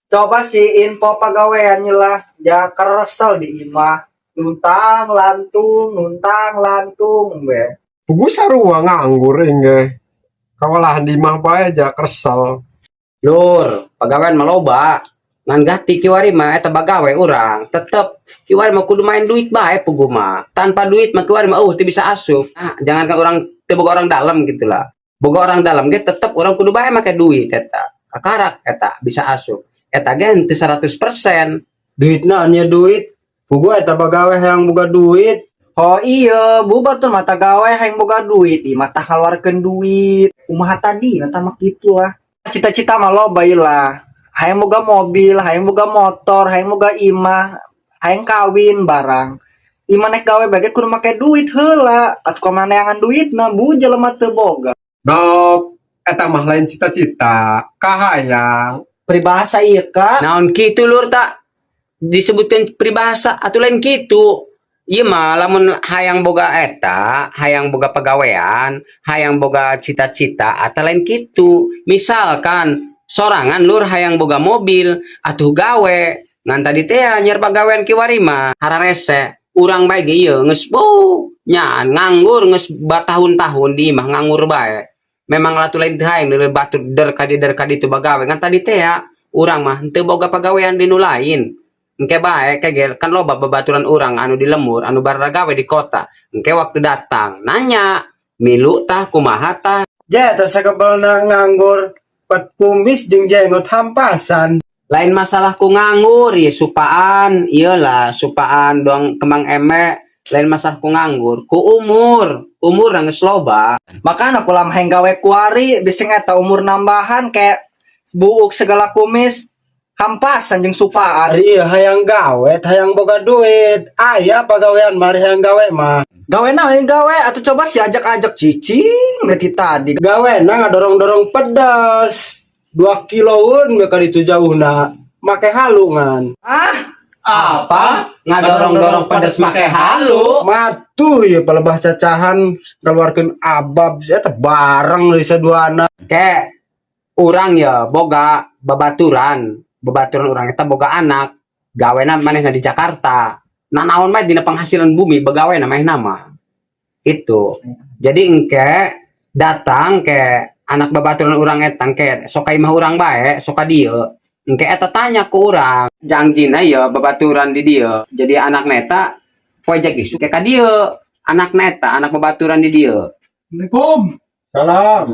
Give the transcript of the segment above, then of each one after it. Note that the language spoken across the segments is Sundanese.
Coba sih info pagawean lah, ja keresel di imah. Luntang lantung, luntang lantung be. Puguh sarua nganggur engge. Kawalahan di imah bae ja kesel. Lur, pagawean mah loba. Ngan gati kiwari mah eta bagawe urang. Tetep kiwari mah kudu main duit bae puguh mah. Tanpa duit mah kiwari mah teu bisa asup. Nah, jangankan orang teu boga orang dalam gitu lah. Boga orang dalam ge tetep urang kudu bae make duit eta. Kakarak eta bisa asup. Eta ge henteu 100%. Duit naon ya duit? Puguh eta bagawe hayang boga duit. Oh iya, bu batur mata gawe hayang boga duit, ih mata keluarkan duit. Kumaha tadi, mata mah kitu lah. Cita-cita mah loba ieu lah. Hayang boga mobil, hayang boga motor, hayang boga imah, hayang kawin barang. Imah nek gawe bae kudu make duit heula. Atuh kumaha neangan duitna, bu jelema teu boga. Dop, eta mah lain cita-cita, kahayang. Peribahasa ieu, Kak. Naon kitu, Lur, tak disebutkan peribahasa atau lain kitu. Ieu mah lamun hayang boga eta, hayang boga pagawean, hayang boga cita-cita atau lain kitu. Misalkan sorangan, Lur, hayang boga mobil atuh gawe. Ngan tadi teh nyiar pagawean kiwari mah hararese. Urang bae ge ieu geus bu nya nganggur geus batahun-tahun di imah nganggur bae. Memang atuh lain teu hayang deuleu batur der ka dieu der ka ditu bagawe. Ngan tadi teh ya urang mah henteu boga pagawean di nu lain. Engke bae kegel kan loba babaturan urang anu di lembur anu baragawe di kota. Engke waktu datang nanya milu tah, kumaha tah. Ja eta sakebelna nganggur. Pat kumis jeung jenggot hampasan. Lain masalah ku nganggur ya supaan iyalah supaan doang kembang eme, lain masalah ku nganggur, ku umur umur geus loba. Makana aku lama hayang gawe kuari, bisa eta umur nambahan kayak buuk segala kumis hampasan jeung supaan. Ari ieu hayang gawe, hayang boga duit. Aya pagawean mari hayang gawe mah. Gawe naon gawe atau coba sih ajak-ajak cicing berarti tadi. Gawe na ngadorong-dorong pedas. 2 kiloan mereka itu jauhna. Make halungan. Ah, Apa ngadorong-dorong pedes make halu? Matuh ya palebah cacahan keluarkeun abab eta bareng deui saduana. Kayak urang ya boga babaturan, babaturan urang eta boga anak gawena manehna di Jakarta. Nah, naon mah dina penghasilan bumi begawena manehna mah itu. Jadi engke datang ke anak babaturan urang eta engke sok ka imah urang bae, sok ka dieu engke eta tanya ke urang jangjina ya babaturan di dieu. Jadi anak neta poe jag isuk ke ka dieu, anak neta, anak babaturan di dieu. Assalamualaikum. Salam.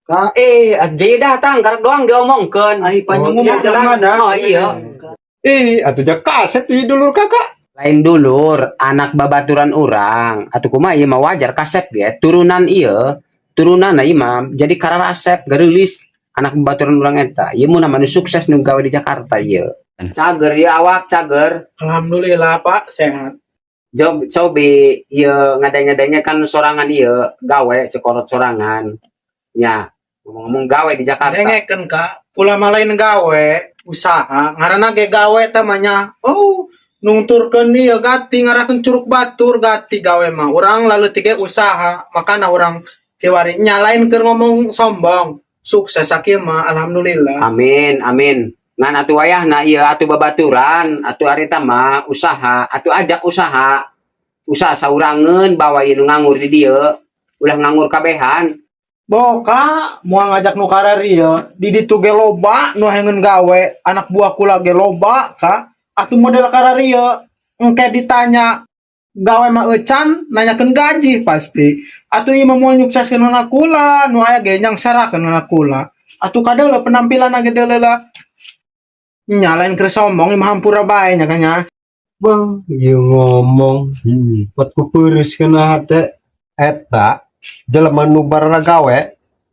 Kak, Eh, jadi datang karek doang diomongkeun. Ai panjang Oh, umur iya, mana? Oh iya. Ih, atuh ja kaset tuh dulur kakak. Lain dulur, anak babaturan urang. Atuh kumaha ieu mah wajar kasep ya. Turunan ieu, turunan ieu mah jadi kararasep gareulis anak babaturan urang eta. Ieu mun nu sukses nu gawe di Jakarta ieu. Cager ieu awak cager. Alhamdulillah, Pak, sehat. Job cobi ieu ngadeng-ngadengnya kan sorangan ieu gawe cekorot sorangan. Nya, ngomong-ngomong gawe di Jakarta. Dengekeun, Kak, kula mah lain gawe, usaha, ngaranna ge gawe teh mah nya. Oh, nungturkeun ieu gati ngarakeun curug batur gati gawe mah. Urang lalu tiga usaha, makana urang kiwari nya lain keur ngomong sombong. Sukses sakieu mah alhamdulillah. Amin, amin. Ngan atuh wayahna ieu atuh babaturan, atuh harita mah usaha, atuh ajak usaha. Usaha saurangeun bawa ieu nu nganggur di dieu. Ulah nganggur kabehan. Boka moal ngajak nu kararieu, di ditu ge loba nu hayang gawe, anak buah kula ge loba, Kak. Atuh model kararieu engke ditanya gawe mah eucan, nanyakeun gaji pasti. Atuh ieu mah moal nyukseskeun heula kula, nu aya ge nyangsarakeun heula kula. Atuh kadeuleu penampilan ge deuleu lah. Nya lain keur sombong ieu mah hampura bae nya kan nya. Bang, ieu ngomong. Pot ku peureus kana hate. Eta jelema nu baragawe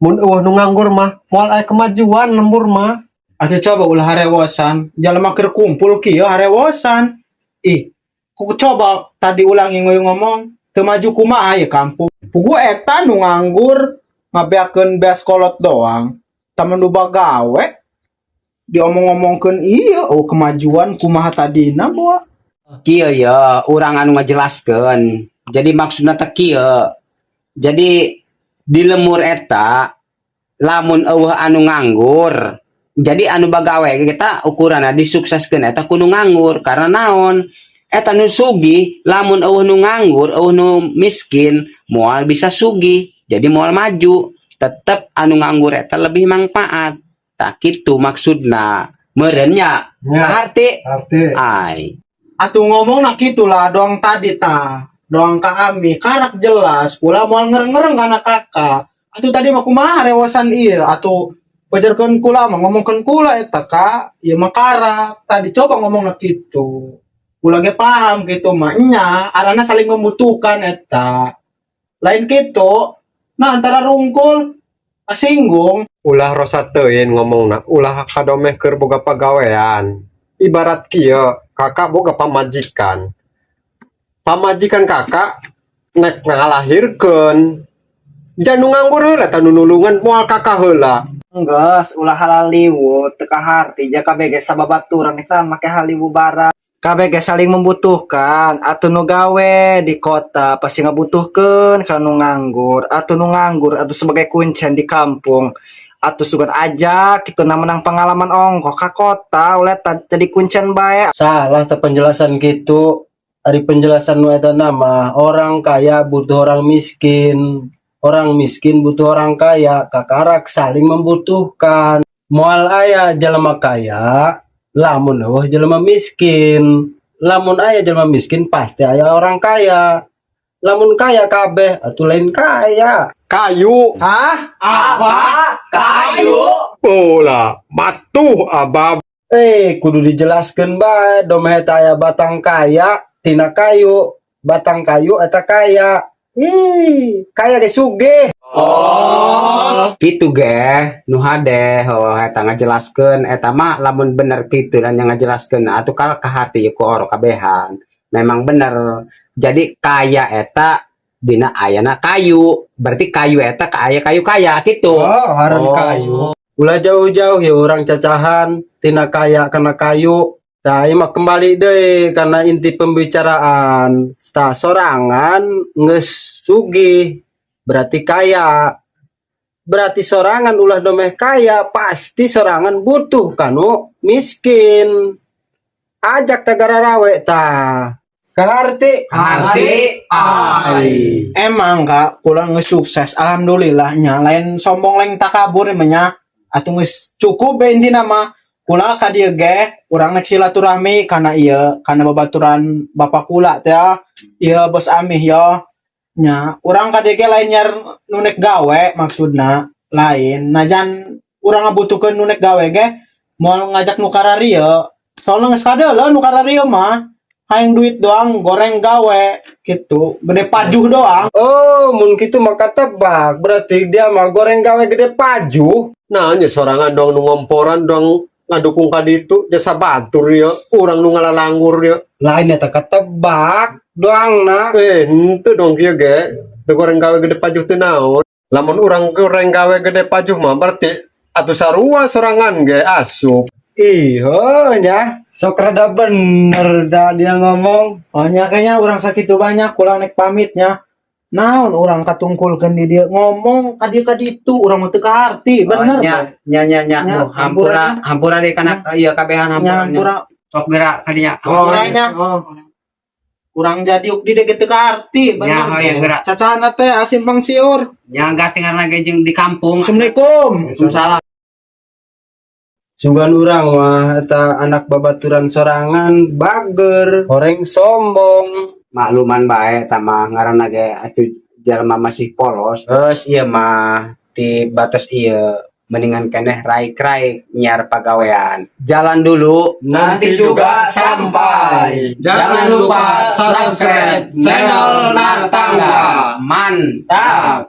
mun euweuh nu nganggur mah moal aya kemajuan lembur mah. Atuh coba ulah harewosan, jalma keur kumpul kieu harewosan. Ih, ku coba tadi ulangi ngomong, teu maju kumaha ya kampung. Puguh eta nu nganggur ngabeakeun beas kolot doang. Taman nu bagawe diomong-omongkeun ieu, oh kemajuan kumaha tadina boa. Kieu ya, urang anu ngajelaskeun. Jadi maksudna teh kieu. Jadi di lemur eta lamun euweuh anu nganggur Jadi anu bagawe kita ukuranna disukseskeun eta ku nu nganggur karena naon? Eta nu sugih lamun euweuh nu nganggur, euweuh nu miskin, moal bisa sugih. Jadi moal maju. Tetep anu nganggur eta lebih manfaat. Tah kitu maksudna. Meureun nya. Nya. Arti Arti. ai. Atuh ngomong nak gitulah doang tadi ta. Doang ka Ami karak jelas kula moal ngereng-ngereng kana kakak. Atuh tadi mah kumaha rewasan ieu atuh pajarkeun kula mah ngomongkeun kula eta ka ieu mah karak. Tadi coba ngomong nak kitu. Kula ge paham gitu mah nya arana saling membutuhkan eta. Lain kitu. Nah antara rungkul singgung. Ulah rosa teuing ngomongna, ulah kadomeh keur boga pagawean. Ibarat kieu, kakak boga pamajikan. Pamajikan kakak nek ngalahirkeun. Jan nu nganggur heula tah nu nulungan moal kakak heula. Enggeus, ulah halaliwu teu kaharti ja kabeh ge sababaturan sama make haliwu barang. Kabeh ge saling membutuhkan atuh nu gawe di kota pasti ngabutuhkeun ka nu nganggur, atuh nu nganggur atuh sebagai kuncen di kampung. Atuh sugan aja kitu na menang pengalaman ongkoh ka kota ulah jadi kuncen bae. Salah teh penjelasan gitu. Ari penjelasan nu eta nama orang kaya butuh orang miskin, orang miskin butuh orang kaya, kakarak saling membutuhkan. Moal aya jelema kaya, lamun euweuh jelema miskin. Lamun aya jelema miskin pasti aya orang kaya. Lamun kaya kabeh atuh lain kaya. Kayu. Hah? Apa? Kayu? Ulah, matuh abab. Eh, kudu dijelaskeun bae domeh eta aya batang kaya tina kayu, batang kayu eta kaya. Ih, kaya ge sugih. Oh, kitu ge nu hade oh eta ngajelaskeun eta mah lamun bener kitu dan yang ngajelaskeun atuh kal ka hati ku oro kabehan. Memang bener. Jadi kaya eta dina ayana kayu. Berarti kayu eta ka aya kayu kaya gitu. Oh, haran Oh. kayu. Ulah jauh-jauh ya orang cacahan tina kaya kana kayu. Tah ieu mah kembali deui karena inti pembicaraan. Tah sorangan geus sugih berarti kaya. Berarti sorangan ulah domeh kaya pasti sorangan butuh kanu miskin. Ajak tagara rawe tah. Kaharti. Harti. Ai. Emang kak, kula geus sukses alhamdulillah nya lain sombong lain takabur mah nya. Atuh geus cukup be intina mah. Kula ka dieu ge urang nek silaturahmi kana ieu kana babaturan bapak kula teh ya. Ieu bos Amih yo. Nya, urang ka dieu ge lain nyar nu nek gawe maksudna lain. Najan urang ngabutuhkeun nu nek gawe ge moal ngajak nu kararieu. Soalnya geus kadeuleu nu kararieu mah hayang duit doang goreng gawe gitu gede pajuh doang. Oh, mun kitu mah katebak. Berarti dia mah goreng gawe gede pajuh. Nah, nya sorangan dong nu ngomporan dong ngadukung ka ditu jasa batur ya, urang nu ngalalanggur ya. Lain eta ketebak doang na. Eh, henteu dong kieu ge. Teu goreng gawe gede pajuh teu naon. Lamun urang goreng gawe gede pajuh mah berarti atuh sarua sorangan ge asup. Iya nya, sok rada bener dah dia ngomong. Oh nya kayaknya urang sakitu banyak kula nek pamitnya. Naon urang katungkulkeun di dieu ngomong ka dieu ka ditu urang mah teu kaharti bener. Oh, nya nya nya nya. Nya, Oh, hampura hampura deui kana ieu kabehan Nya hampura. hampura. Sok geura ka dinya. Hampura nya. Urang jadi uk di dieu teu kaharti bener. Nya, oh, ya, geura. Cacahana teh simpang siur. Nya gatingan lagi jeung di kampung. Assalamualaikum. Waalaikumsalam. Sugan urang mah eta anak babaturan sorangan bager, horeng sombong. Makluman bae eta mah ngaranna ge atuh jalma masih polos. Geus ieu mah ti batas ieu mendingan keneh raik-raik nyiar pagawean. Jalan dulu, Nanti juga sampai. Jangan lupa subscribe channel Nartangga. Mantap.